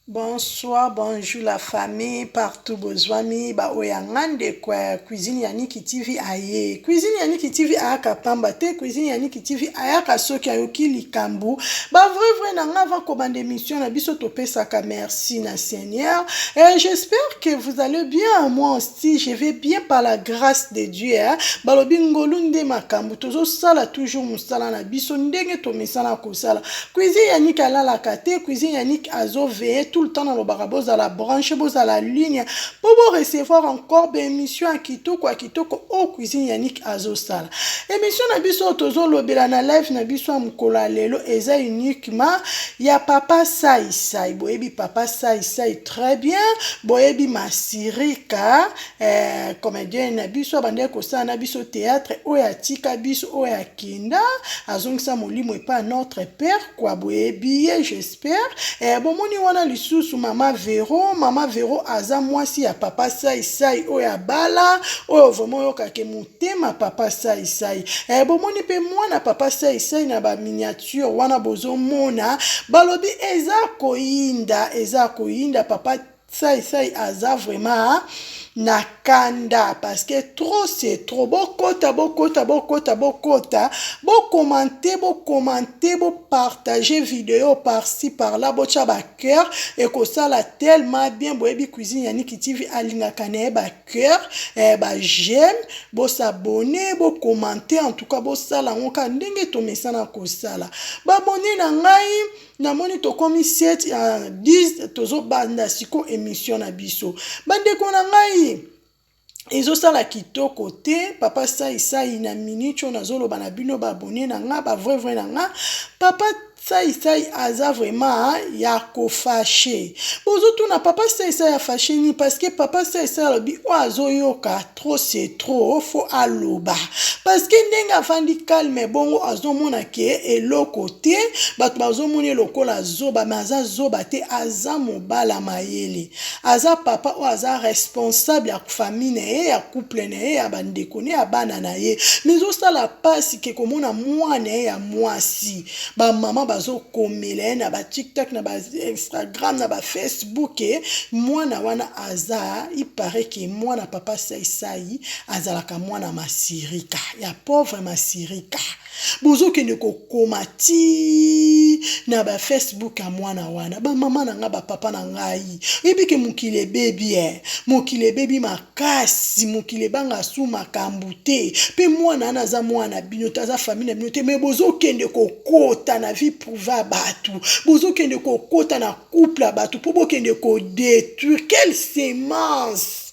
Bonsoir, bonjour la famille, partout bozwami ba oyo ya nga ndeko ya Cuisine ya Niki TV aye. Cuisine ya Niki TV ayaka pamba te, Cuisine ya Niki TV ayaka soki ayoki likambo. Ba vrai vrai na nga avant kobanda émission na biso topesaka merci na Seigneur. Et j'espère que vous allez bien, moi aussi je vais bien par la grâce de Dieu. Hein. Balobi ngolu nde makambo tozosala toujours mosala na biso ndenge tomesana kosala. Cuisine ya Nick alalaka te, cuisine ya Nick azo veiller tout le temps nalobaka bozala branche, bozala ligne po bo recevoir encore ba émission ya kitoko ya kitoko oyo cuisine ya Nick azosala. Émission na biso oyo tozolobela na live na biso ya mokolo ya lelo eza uniquement ya papa Sai Sai. Boyebi papa Sai Sai très bien, boyebi Masirika eh, comédien na biso abandaki kosala na biso théâtre oyo atika biso oyo akenda azongisa molimo epai notre père kwa boyebi ye j'espère. Eh, bomoni wana lisusu mama Vero. Mama Vero aza mwasi ya papa Sai Sai oyo abala oyo vraiment oyokake motema papa Sai Sai. Eh, bomoni mpe mwana papa Sai Sai na ba miniature wana bozomona balobi eza koyinda, eza koyinda. Papa Sai Sai aza vraiment na kanda parce que trop c'est trop. Bokota bokota bokota bokota, bokomante bokomante, bopartage vidéo par-ci par-là, botya ba cœur ekosala tellement bien. Boyebi Cuisine ya Niki TV alingaka na ye ba cœur, eh, ba j'aime, bosabone, bokomante, en tout cas bosala yango kaka ndenge tomesana kosala. Babone na ngai namoni tokomi 7 ya 10, tozobanda siko émission na biso. Bandeko na ngai, ezosala kitoko te. Papa Sai Sai na minute oyo nazoloba na bino, babone na nga, ba vrai vrai na nga, papa Sai Sai aza vraiment ya kofâcher. Bozotuna papa Sai Sai afâcher nini? Parce que papa Sai Sai alobi oyo azoyoka trop c'est trop, faut aloba, parce que ndenge afandi calme bongo azomona ke eloko te, bato bazomona lokola zoba, mais aza zoba te, aza mobala mayele, aza papa oyo aza responsable ya famille na ye, ya couple na ye, ya bandeko ne, ya bana na ye. Mais ezosala mpasi ke komona mwana ye ya mwasi, bamama bazokomela ye na baTikTok, na baInstagram, na baFacebook. E mwana wana aza ipare ke mwana papa Saisai azalaka mwana Masirika, ya pauvre Masirika. Bozokende kokoma ti na baFacebook ya mwana wana. Bamama na ngai, bapapa na ngai, oyebi ke mokili ebebi e, mokili ebebi makasi, mokili ebanga su makambo te. Mpe mwana wana aza mwana bino te, aza famille na bino te, mais bozokende kokota na vie privée ya bato, bozokende kokota na couple ya bato mpo bokende kodétruire. Quelle semence!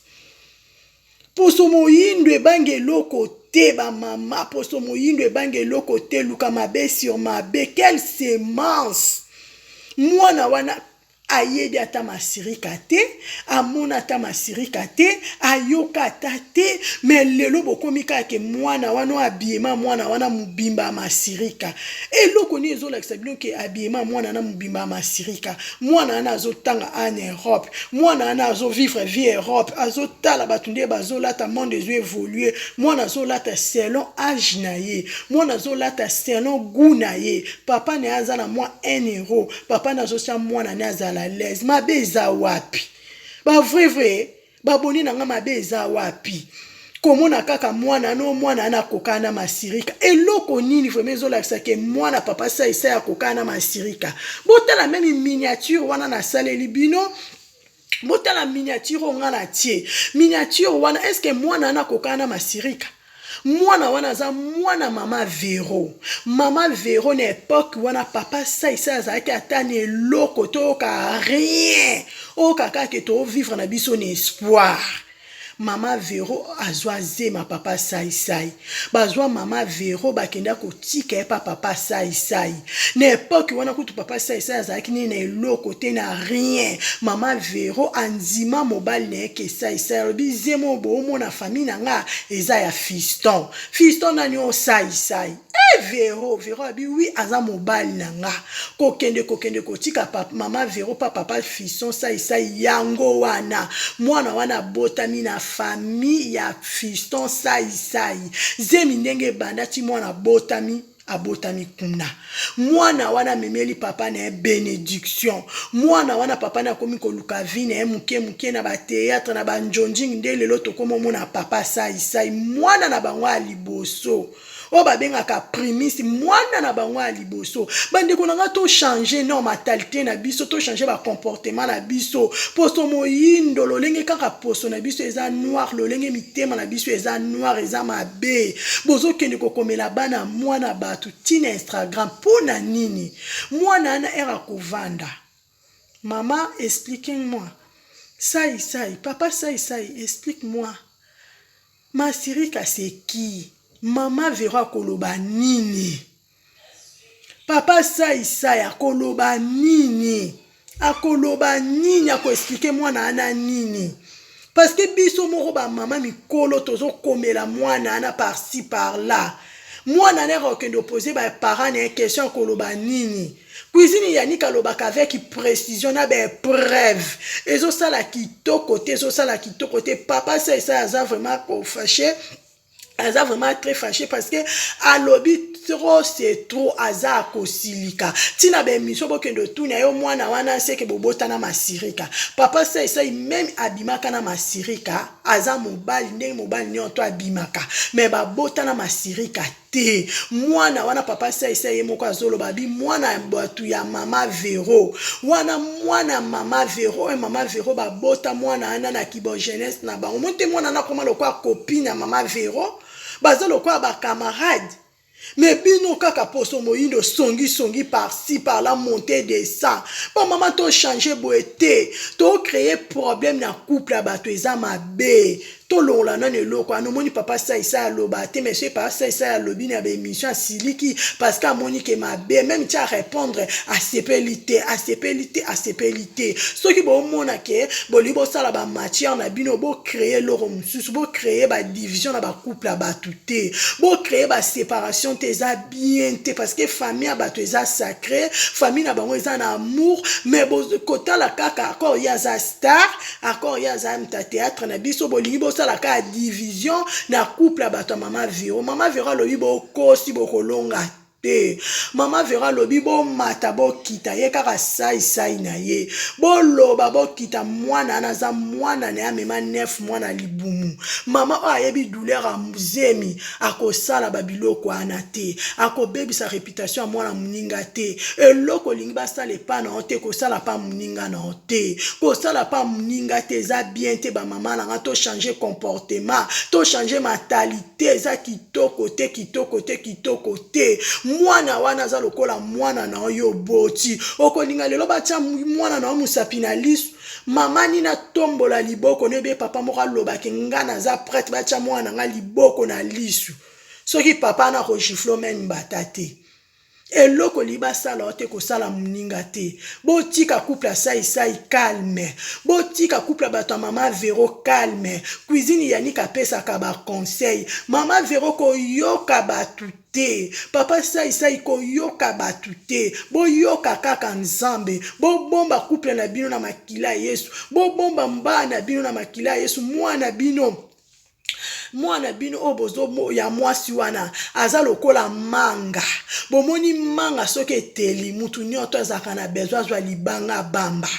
Poso moyindo ebangi eloko te. Bamama, poso moyindo ebangi eloko te, luka mabe sur mabe. Quelle semence! Mwana wana ayebi ata Masirika te, amona ata Masirika te, ayoka ata te, mais lelo bokomi kaka ke mwana wana oyo abiema mwana wana mobimba ya Masirika. Eloko nini ezolakisa bino ke abiema mwana wana mobimba ya Masirika? Mwana wana azotanga en Europe, mwana wana azovivre vie Europe, azotala bato nde bazolata, monde ezo évolue. Mwana azolata selon age na ye, mwana azolata selon goût na ye. Papa na ye aza na mwa 1 euro, papa na azosia mwana ne azala l'aise. Mabe eza wapi? Bavrai vrai baboni na nga, mabe eza wapi? Komona kaka mwana no mwana wana akokana na Masirika, eloko nini vraiment ezolakisa ke mwana papa Saisai akokana na Masirika? Botala même miniature wana nasaleli bino, botala miniature oyo nga na tie, miniature wana. Est-ce mwana wana akokana na Masirika? Mwana wana aza mwana mama Vero. Mama Vero na époque wana papa Saisai azalaki ata na eloko, toyoka rien, oyoka kaka ke tovivre na biso na espoir. Mama Vero azwa zema papa Saisai, bazwa mama Vero, bakenda kotika ye pa papa Saisai. Na époque wana kutu papa Saisai azalaki nini na eloko te, na rien. Mama Vero andima mobali na ye ke Saisai alobi zema oyo boomona famille na nga eza ya fiston. Fiston nani? Oyo Saisai. E Vero, Vero abi oui, aza mobali na nga. Kokende kokende kotika mama Vero pa papa fiston Saisai, yango wana mwana wana abotami na famille ya fiston Saisai. Zemi ndenge ebanda ti mwana abotami. Abotami kuna. Mwana wana amemeli papa na ye benediction. Mwana wana papa na akomi koluka vie na ye moke moke na ba theatre na ba njonjing, nde lelo tokomi omona papa sai sai, mwana na bango ya liboso oyo babengaka primisi, mwana na bango ya liboso. Bandeko na nga, tochange no mentalité na biso, tochange bacomportement na biso. Poso moyindo, lolenge kaka poso na biso eza noir, lolenge mitema na biso eza noir, eza mabe. Bozokende kokomela bana mwana bato ntina Instagram mpo na nini? Mwana wana ere akovanda. Mama, explique moi sai sai, papa sai sai, explique moi Masirika, c'est qui? Mama Vero akoloba nini? Papa sai sai akoloba nini? Akoloba nini? Akoexpliquer mwana wana nini? Parce que biso moko bamama mikolo tozokomela mwana wana par-ci par-là. Mwana wana akokende opose baparent na ye question, akoloba nini? Cuisine Yanik alobaka avec précision na bapreuve. Ezosala kitoko te, ezosala kitoko te. Papa Saisai aza vraiment kofâcher, aza vraiment très fâché, parce que alobi trop c'est trop. Aza akosilika ntina baémission. Bokende otuna yo mwana wana seke bobotana Masirika. Papa Saisai même abimaka na Masirika, aza mobali ndenge mobali nyonso abimaka, mais babotana Masirika te. Mwana wana, papa Saisai ye moko azoloba bi mwana ya bato ya mama Vero wana, mwana mama Vero oyo mama Vero babota mwana wana na kibo jeunesse na bango. Mo te, mwana wana akoma lokola copine ya mama Vero, baza lokola bacamarade. Mais bino kaka poso moyindo, songisongi par-ci par-là, monte descend. Bamama, tochange boye te. Tocréer problème na couple ya bato, eza mabe. Tolongola nano eloko wana. Omoni papa Saisai aloba te, mais soki papa Saisai alobi na baémission, asiliki parce que amoni ke mabe. Même ti arépondre, asepeli te, asepeli te, asepeli te. Soki bomona ke bolingi bosala bamatière na bino, bocréer eloko mosusu, bocréer badivision na bacouple ya bato te, bocréer baséparation te, eza bien te, parce que famille ya bato eza sacré. Famille na bango eza na amour, mais kotala kaka accord ye aza star, accord ye aza mta théâtre na biso, bolingi bosala kaka division na couple ya bato ya mama Vero. Mama Vero alobi bokosi, bokolonga te. Mama Vero alobi bomata bokita, ye kaka saisai na ye, boloba bokita. Mwana wana aza mwana na ye, amema 9 mwana libumu. Mama oyo ayebi douleur ya zemi akosala babiloko wana te, akobebisa réputation ya mwana moninga te. Eloko olingi basala epa na yo te, kosala pa moninga na yo te, kosala pa moninga te, eza bien te. Bamama na nga, tochange comportement, tochange mentalité. Eza kitoko te, kitoko te, kitoko te. Mwana wana aza lokola mwana na yo oboti. Okolinga lelo batia mwana na yo mosapi na liso? Mama nini atombola liboko noyebi? Papa moko alobaki: "Nga naza prête batia mwana na nga liboko na lisu." Soki papa na kogifler mene mbata te. Eloko olingi basala yo te, kosala moninga te. Botika couple ya Saisai calme, botika couple ya bato ya mama Vero calme. Cuisine Yanik apesaka baconseil. Mama Vero koyoka bato te, papa Saisai koyoka bato te, boyoka kaka Nzambe. Bobomba couple na bino na makila ya Yesu, bobomba bana na bino na makila ya Yesu. Mwana bino, mwana bino oyo bozo ya mwasi wana aza lokola manga. Bomoni manga soki eteli, mutu nyonso azalaka na besoin azwa libanga bamba.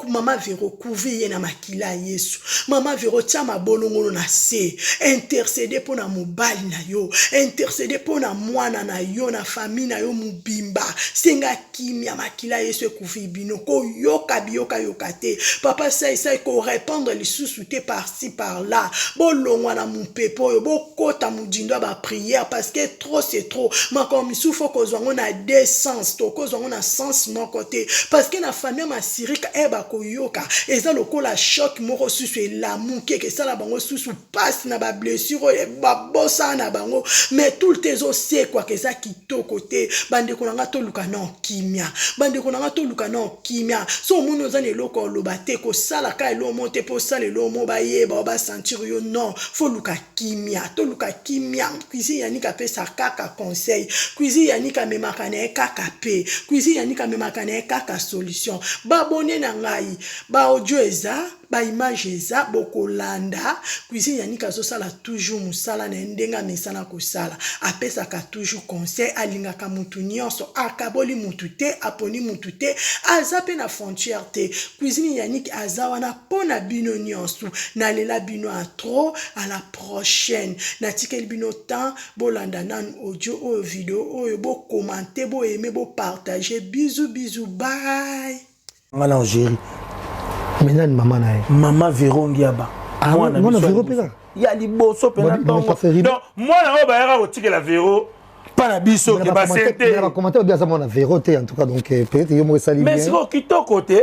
Mama Vero, couvrir ye na makila ya Yesu. Mama Vero, tia mabolongolo na se, intercède mpo na mobali na yo, intercède mpo na mwana na yo, na famille na yo mobimba. Senga kimia, makila ya Yesu ecouvrir bino. Koyoka biyokayoka te. Papa Saisai korépondre lisusu te par-ci par-là. Bolongwa na mopepe oyo, bokota modindo ya baprière, parce que trop c'est trop. Makambo misusu faut kozwa yango na deux sens, tokozwa yango na sens moko te, parce que na famille ya Masirika e bakoyoka eza lokola choc moko susu elamuki, eke esala bango susu mpasi na bablessure oyo babosana na bango, mais tout le temps ezosekwaka. Eza kitoko te. Bandeko na nga, toluka na kimia. Bandeko na nga, toluka na kimia. So omoni oza na eloko oloba te, kosalaka eloko mo te mpo osala eloko mo bayeba o basentir yo. Non, faut luka kimia, toluka kimia. Cuisine Yanik apesa kaka conseil, Cuisine Yanik amemaka na ye kaka pe, Cuisine Yanik amemaka na ye kaka solution. Babone na ngai, baaudio eza. Ba image eza, bokolanda. Cuisine Yannick azosala toujours mosala na ye ndenge amesana kosala. Apesaka toujours conseil, alingaka mutu nyonso, akaboli mutu te, aponi mutu te, aza pe na frontière te. Cuisine Yannick aza wana mpo na bino nyonso. Nalela bino a trop, à la prochaine. Natikeli bino temps, bolanda nanu audio oyo, video oyo, bo commenter, bo aimer, bo partager. Bisous bisous, bye. Nga na Algérie. Mais nani mama na ye? Mama Vero Ngiaba. Ah, mwana Vero mpe kaka? Ya liboso mpenza ntongo. Donc mwana oyo bayaka kotikela Vero mpa na biso ke basente. Na commentaire obi aza mwana Vero te, en tout cas, donc peut-être yo moko esali bien. Mais sikoyo kitoko te.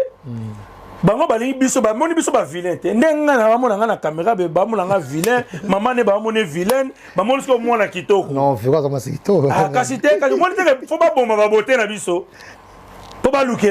Bango balingi biso, bamoni biso bavilain te. Nde ngai na bamona ngai na caméra, be bamona ngai vilain, mama ne bamoni vilaine, bamoni sikoyo mwana kitoko. Non, Vero aza mwasi kitoko. Ah, kasi te, kasi omoni te, fo baboma babote na biso mpo balukela.